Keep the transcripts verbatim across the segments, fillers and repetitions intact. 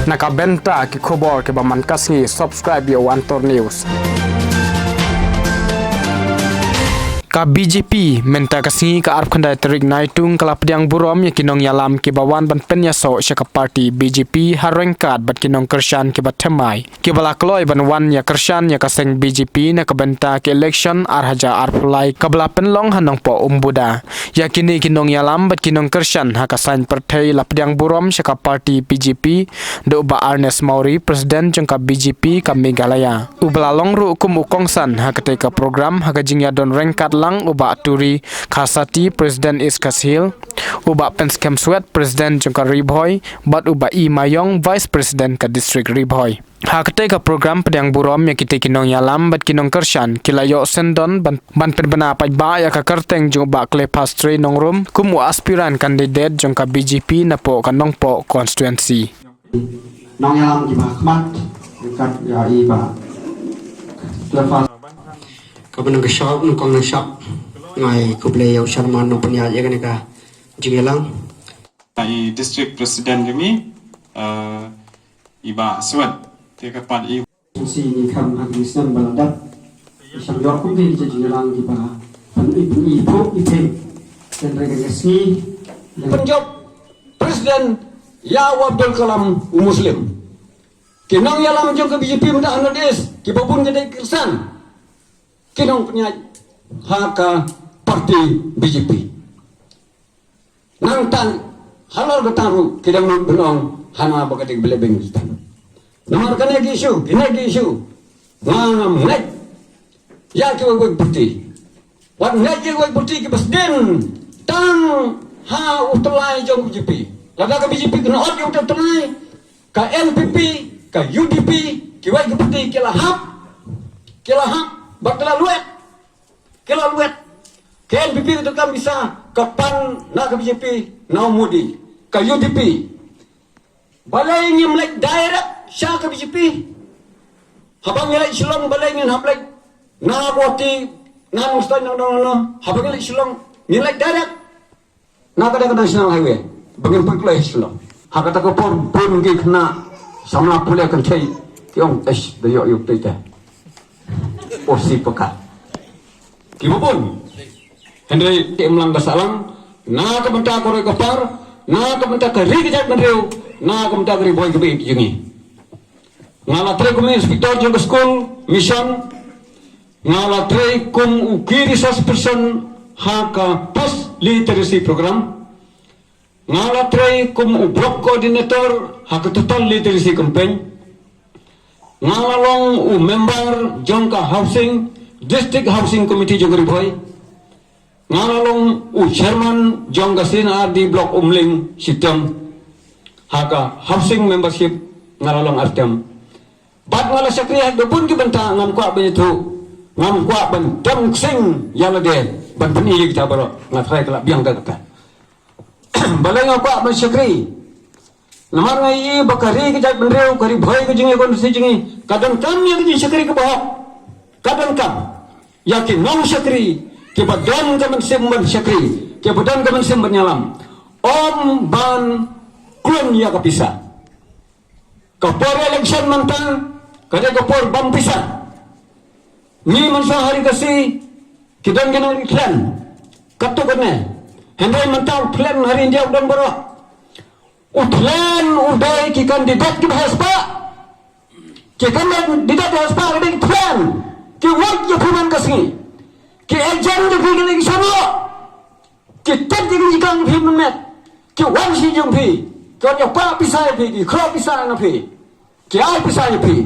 Na ka bynta ki khubor kiba man ka sngi, subscribe ïa u Antor News. Ka B J P mynta ka sngi ka arphew khyndai tarik Naitung ka la pdiang burom ïa ki nongïalam kiba wan ban pynïasoh sha ka party B J P ha ryngkat bad ki nongkyrshan kiba thymmai kiba la kloi ban wan ïakyrshan ïa ka seng B J P na ka bynta ka election ar hajar arphew lai kaba la pynlong ha Nongpoh Umbuda. Ïa kine ki nongïalam bad ki nongkyrshan ha ka saiñ pyrthei la pdiang burom sha ka party B J P da u Bah Ernest Mawrie, President jong ka B J P ka Meghalaya, uba la long ruh kum u kongsan ha katei ka program, ha ka jingïadon ryngkat lang u Bah Turi Kharsati, President East Khasi Hills, u Bah Penskem Swet, President jong ka Ri Bhoi, bad u Bah E. Maïong, Vice President ka District Ri Bhoi. Ha katei ka program pdiang burom ïa kitei ki nongïalam bad ki nongkyrshan ki la ïoh syndon ban, ban pynbna paidbah ïa ka kyrteng jong u Bah Cleopas Trei Nongrum kum u aspirant candidate jong ka B J P napoh ka Nongpoh constituency. Nongïalam kiba khmat, kat ïa i Bah Cleopas. Kaba nyngkong, nyngkong, nyngkong, nga ai khublei ïa u chairman nongpynïaid ïa kane ka jingïalang. I District President jong ngi, eh, i Bah Swet, te ka pat i. Shisha ngi kham ha kine ki snem ba la dep. Shisha ïoh kum ki jingïalang kiba pyn-i, pyn-i phuh i pyn. Hynrei ka sngi. Pynjop President ïa u Abdul Kalam u Muslim. Ki nongïalam jong ka B J P mynta ha North East, kiba bun ki dei Khristan. Ki nongpynïaid ha ka party B J P. Nangta halor kata ruh ki dang nud ban ong hana ba ka dei ka bynta. Namar kane ki issue, kine ki issue, nga ngam ngeit ïa kiwei kiwei ki party. Wat ngeit ïa kiwei ki party kiba sdien tang ha u tyllai jong B J P. Lada ka B J P ka nang ot ïa u tyllai, ka N P P, ka U D P, kiwei ki party ki la hap, ki la hap bad ki la lwet. Ki la lwet. Ka N P P ka donkam pisa, ka pan na ka B J P, na u Modi. Ka U D P, balei ngim leit direct sha ka B J P? Haba ngi leit Shillong, balei ngin hap leit na Guwahati, na Nongstoiñ, na, na, na, na? Haba ngi leit Shillong, ngin leit direct na kata ka National Highway ba ngin pynkloi ha Shillong. Ha kata ka por bun ki khynnah samla pule kynthei ki ong, "Eish, da ïoh ïa u tei te." Por si paka. Kiba bun. Hynrei te imlang ka sahlang na ka bynta ka roi ka par, na ka bynta ka ri ka jaitbynriew, na ka bynta ka Ri Bhoi kaba ïeit jong ngi. Nga la trei kum inspector jong ka skul mission. Nga la trei kum u key resource person ha ka post literacy program. Nga la trei kum u block coordinator ha ka total literacy campaign. Nga la long u member jong ka housing, district housing committee jong ka Ri Bhoi. Nga la long u chairman jong ka C and R D block Umling shitom. Ha ka housing membership nga la long artem. Bad nga la shakri ha bun ki bynta, ngam kwah ban ïathuh, ngam kwah ban tem ksing ïa lade, ban pyni ïa kita baroh, nga trai ka la biang ka kata. Balei nga kwah ban shakri? Namar nga ïohi ba ka ri ka jaitbynriew, ka Ri Bhoi, ka jingïakhun jong ngi, ka donkam ïa ka jingshakri kaba hok. Ka donkam ïa ki nongshakri kiba don ka mynsiem ban shakri, kiba don ka mynsiem ban ïalam, ym ban kloi ïa ka pisa. Ka por election mynta ka dei ka por bam pisa. Ngi mynta ha ri Khasi ki don ki nongri plan katto katne. Hynrei mynta u plan ha ri India u don baroh. U plan u dei ki candidate kiba heh spah. Ki candidate kiba heh spah ki dei ki plan. Ki wad ïa phi man ka sngi. Ki agent ïa phi ki dei ki sngewbha. Ki tet ïa ki jingkang phi mynmiet. Ki wan sha jong phi. Ki wan ïa pah pisa ïa phi, ki khroh pisa na phi. Ki ai pisa ïa phi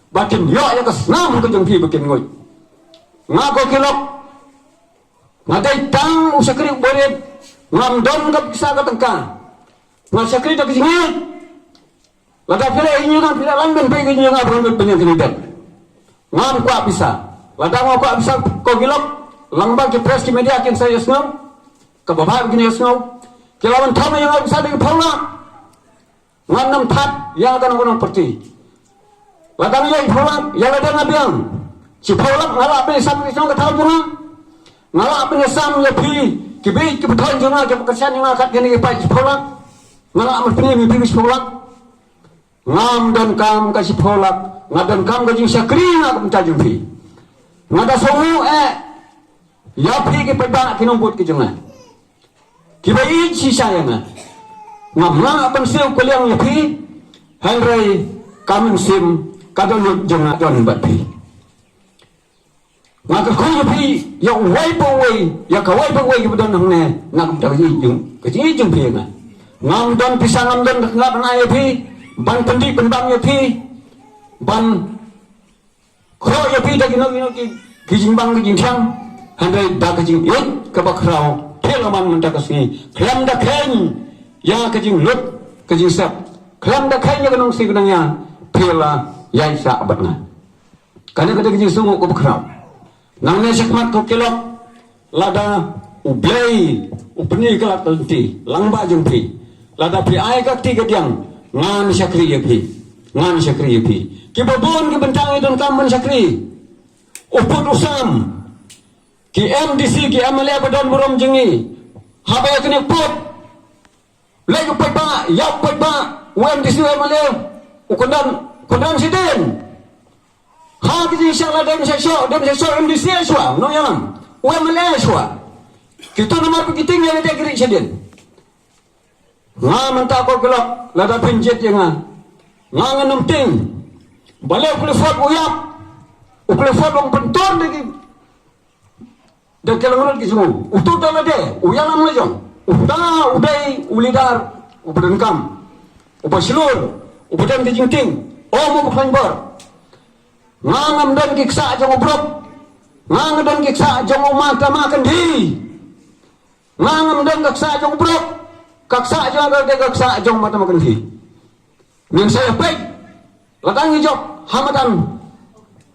ba kin ïoh ïa ka snam ka jong phi ba kin nguid. Nga ko ki lok, nga dei tang u shakri u barit. Ngam don ka pisa ka tyngka. Nga shakri da ka jingïeit. Lada phi leh ïa nga, phi leh lang ban peit ïa nga, ban peit ïa nga. Ngam kwah pisa. Lada nga kwah pisa ko ki lok, lang ba ki press ki media kin sa ïohsngew. Kaba bha kin ïohsngew. Ki la wan thom ïa nga pisa da ki phew lak. Ngan ym thad ïa kano kano party. Lada nga ïoh phew lak, ïa lade nga biang. Shiphew lak nga lah ban ïasam ïa ka thaw jong nga. Nga lah ban ïasam ïa phi, ki baieit ki bthaiñ jong nga, kiba kyrshan ïa nga kat kine ki paid shiphew lak. Nga lah ban pyni ïa phi shiphew lak. Ngam donkam ka shiphew lak, nga donkam ka jingshakri na ka bynta jong phi. Nga da sngew eh ïa phi ki paidbah ki nongbud ki jong nga. Kiba ïeit shisha ïa nga. Ngam lah ban siew kylliang ïa phi, hynrei ka mynsiem ka dohnud jong nga don bad phi. Nga kyrkhu ïa phi, ïa uwei pa uwei, ïa kawei pa kawei kiba don hangne, na ka bynta ka jingïeit jong, ka jingïeit jong phi ïa nga. Ngam don pisa, ngam don ka kyngat ïa phi ban pyndih pynbang ïa phi, ban khroh ïa phi da kino kino ki, ki jingbang ki jingthiang, hynrei da ka jingïeit kaba khraw. Phi la man mynta ka sngi, khlem da kheiñ ïa ka jinglut ka jingsep, khlem da kheiñ ïa ka nongsih ka nongïa, phi la ïaid sah bad nga. Kane ka dei ka jingsngew kaba khraw. Nangne shakhmat ko ki lok, lada U Blei u pyni ka lad ka lynti lang bad jong phi, lada phi ai ka kti kadiang, ngan shakri ïa phi. Ngan shakri ïa phi. Kiba bun ki bynta ngi donkam ban shakri. U pud u sam, ki M D C, ki M L A ba don burom jong ngi, haba ïa kane pud, leit u paidbah, ïa u paidbah, u M D C, u M L A, u kyndan, kyndan shadien. Ha ki jingshah la dem shah shoh, dem shah shoh, M D C shuwa, nongïalam, u M L A shuwa. Kito namar ba ki tieng ïa lade ki ri shadien. Nga mynta ko ki lok, lada phin jied ïa nga, nga ngan ym tieng. Balei u Clifford u ïap, u Clifford u pyntur da ki, da ki langnud ki jong u. Utu da lade, u ïalam la jong. Uta u dei u leader uba donkam, uba shlur, uba don ka jingtieng, um uba khlaiñ bor. Nga ngam don ki ksah jong u Brooke, nga ngam don ki ksah jong u Mahatma Gandhi. Nga ngam don ka ksah jong u Brooke, ka ksah jong nga ka dei ka ksah jong u Mahatma Gandhi. Ngin sa ïa peit, lada ngi jop ha madan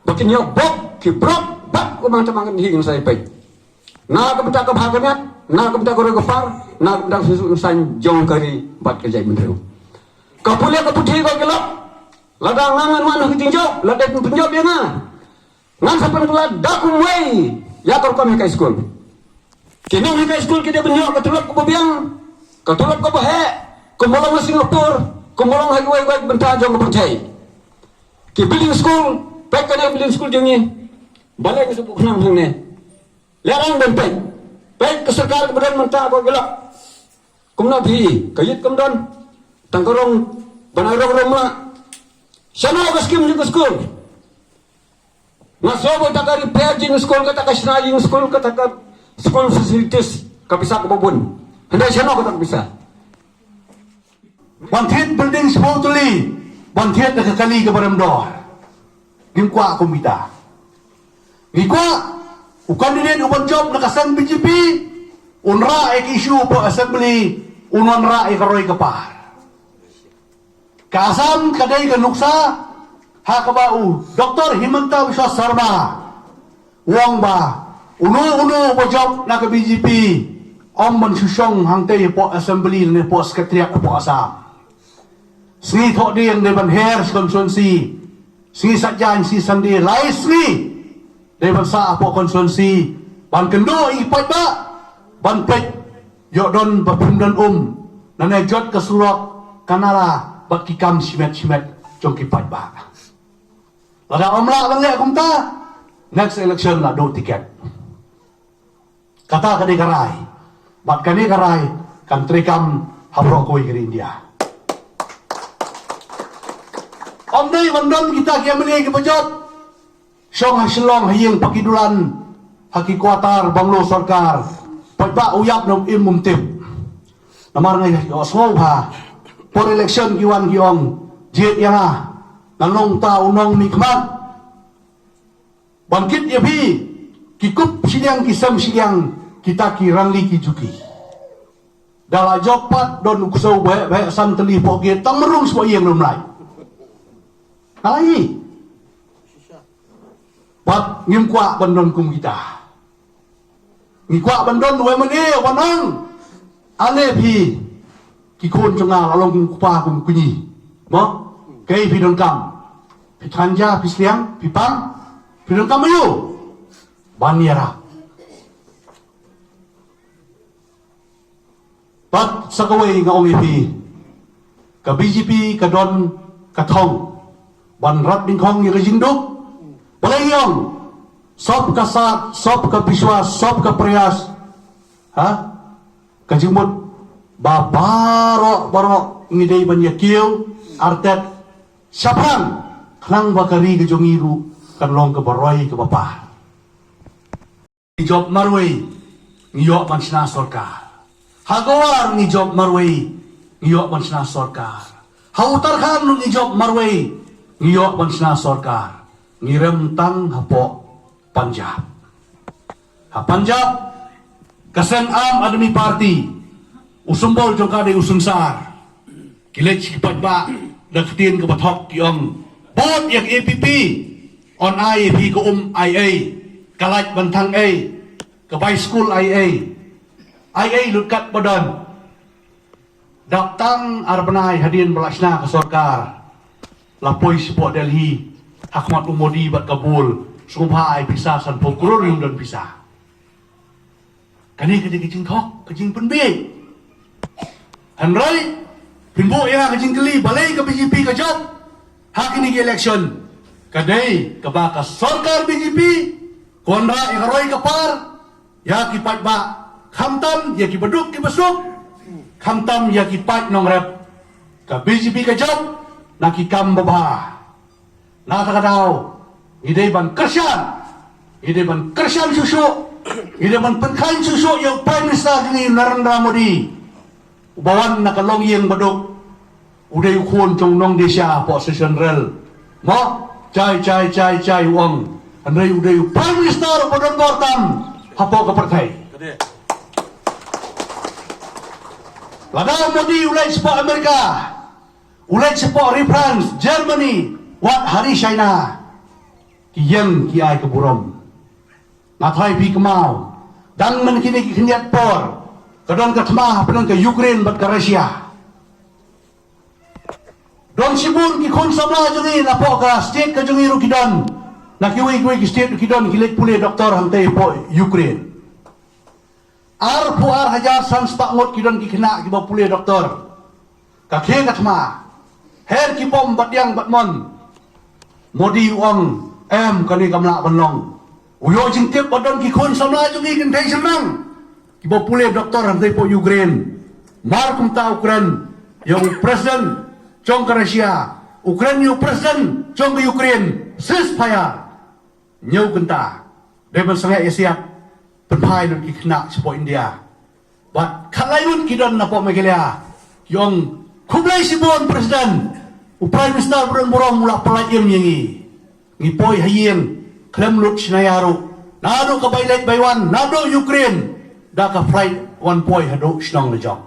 ba kin ïoh bok ki Brooke bad u Mahatma Gandhi, ngin sa ïa peit. Na ka bynta ka bha ka miat, na ka bynta ka roi ka par, na ka bynta ka suk saiñ jong ka ri bad ka jaitbynriew. Ka pule ka puthi ko ki lok, lada nga ngan wan ha ka jingjop, lada pynjop ïa nga, ngan sa pynkylla da kumwei ïa ka rukom hikai skul. Ki nonghikai skul ki dei ban ïoh ka tulop kaba biang, ka tulop kaba heh, kumba long ha Singapore, kumba long ha kiwei kiwei ki bynta jong ka pyrthei. Ki building school, peit kane building school jong ngi, balei ngi shu buh khnang hangne? Lehrain ban peit, peit ka sorkar kaba don mynta ko ki lok. Kumno phi, ka ïit kam don, tang ka rong ban ai rong rong la. Shano ka skim jong ka skul? Nga sngew ba kata ka repair jingskul, kata ka shna jingskul, kata ka school facilities, ka pisa kaba bun. Hynrei shano kata ka pisa? Ban thied building shiphew tylli, ban thied da ka kali kaba rem dor. Ngim kwah kum kita. Ngi kwah u candidate uban jop na ka seng B J P un rah ïa ki issue hapoh assembly, un wanrah ïa ka roi ka par. Ka Assam ka dei ka nuksa ha kaba u Doctor Himanta Biswa Sarma u ong ba uno uno uba jop na ka B J P ym ban shu shong hangtei hapoh assembly ne hapoh secretariat hapoh Assam. Sngi Thohdieng dei ban her sha constituency, sngi Saitjaiñ, sngi Sunday, lai sngi dei ban sah hapoh constituency ban kynduh ïa ki paidbah, ban peit ïoh don ba phim don um, nane jot ka surok, ka nala bad ki kam shimet shimet jong ki paidbah. Lada ym lah ban leh kumta, next election la duh tiket. Kata ka dei ka rai, bad kane ka rai kan treikam ha baroh kawei ka ri India. Ym dei ban don kita ki M L A kiba jop shong ha Shillong, ha ïing paki dulan, ha ki quarter bungalow sorkar, paidbah u ïap ne u im ym tip. Namar nga ïohsngew ba por election ki wan ki ong, jied ïa nga, nga long uta u nongmihkhmat. Ban kit ïa phi, ki kup shiliang ki sem shiliang, kita ki rangli ki juki. Da la jop pat don u ksew ba heh ba heh san tylli hapoh gate, tang mrung sha ïing ruh ym lait. Ai. Bad ngim kwah ban don kum kita. Ngi kwah ban don u M L A uban ong, ale phi ki khun jong nga, la long kum u kpa kum u kñi. Mo? Kaei phi donkam? Phi than ja, phi sliang, phi pang, phi donkam aïu? Ban ïarap. Bad sa kawei nga ong ïa phi, ka B J P ka don ka thong ban rat ding khong ïa ka jingduk. Balei ïong, sob ka sat, sob ka biswas, sob ka prias. Ha? Ka jingmut ba baroh baroh ngi dei ban ïa kiew artet shaphang khnang ba ka ri ka jong ngi ruh kan long ka baroi ka bapa. Ngi jop marwei ngi ïoh ban shna sorkar. Ha Gawar ngi jop marwei ngi ïoh ban shna sorkar. Ha Uttarakhand ngi jop marwei ngi ïoh ban shna sorkar. Ngi rem tang hapoh Punjab. Ha Punjab ka seng Aam Aadmi Party u symbol jong ka dei u synsar. Ki leit ki paidbah da ka ktien kaba thok ki ong, bad ïa ka A P P yn ai ïa phi ka um ai ei, ka lait ban thang ei, ka bai skul ai ei. Ai ei lut kat ba don. Dap tang ar bnai hadien ba la shna ka sorkar, la poi shapoh Delhi ha khmat u Modi bad ka bul, sngewbha ai pisa sanphew klur, ym don pisa. Kane ka dei ka jingthok, ka jingpynbiej. Hynrei phin buh ïa ka jingkylli, balei ka B J P ka jop ha kine ki election? Ka dei kaba ka sorkar B J P ka wanrah ïa ka roi ka par ïa ki paidbah, khamtam ïa ki baduk ki basuk, khamtam ïa ki paid nongrep. Ka B J P ka jop na ki kam babha. Na kata ka daw ngi dei ban kyrshan, ngi dei ban kyrshan shuh shuh, ngi dei ban pynkhlaiñ shuh shuh ïa u Prime Minister jong ngi Narendra Modi, uba wan na ka longïing baduk. U dei u khun jong u nongdie sha hapoh Session Rel. Mo, jai jai jai jai u ong. Hynrei u dei u Prime Minister uba don bor tam hapoh ka pyrthei. Lada u Modi u leit shapoh America, u leit shapoh ri France, Germany, wat ha ri China, ki ïeng ki ai ka burom. Nga tharai phi kynmaw, dang mynta kine ki khyndiat por ka don ka thma hapdeng ka Ukraine bad ka Russia. Don shibun ki khun samla jong ngi napoh ka state ka jong ngi ruh ki don, na kiwei kiwei ki state ruh ki don, ki leit pule doktor hangtei hapoh Ukraine. Arphew ar hajar san spah ngut ki don ki khynnah kiba pule doktor. Ka khie ka thma, her ki bom bad diang bad mon. Modi u ong, em, kane kam lah ban long. U ïoh jingtip ba don ki khun samla jong ngi kynthei shynrang kiba pule doktor hangtei hapoh Ukraine. Mar kumta u kren ïa u president jong ka Russia, u kren ïa u president jong ka Ukraine, ceasefire. Ñiew kynta, dei ban sangeh ïa siat, pynphai lut ki khynnah shapoh India. Bad khatlai ngut ki don napoh Meghalaya. Ki ong, khublei shibun President, u Prime Minister ba don burom u la pynlait im ïa ngi. Ngi poi ha ïing khlem lut shynna ruh, naduh ka bai leit bai wan naduh Ukraine, da ka flight wan poi haduh shnong la jong.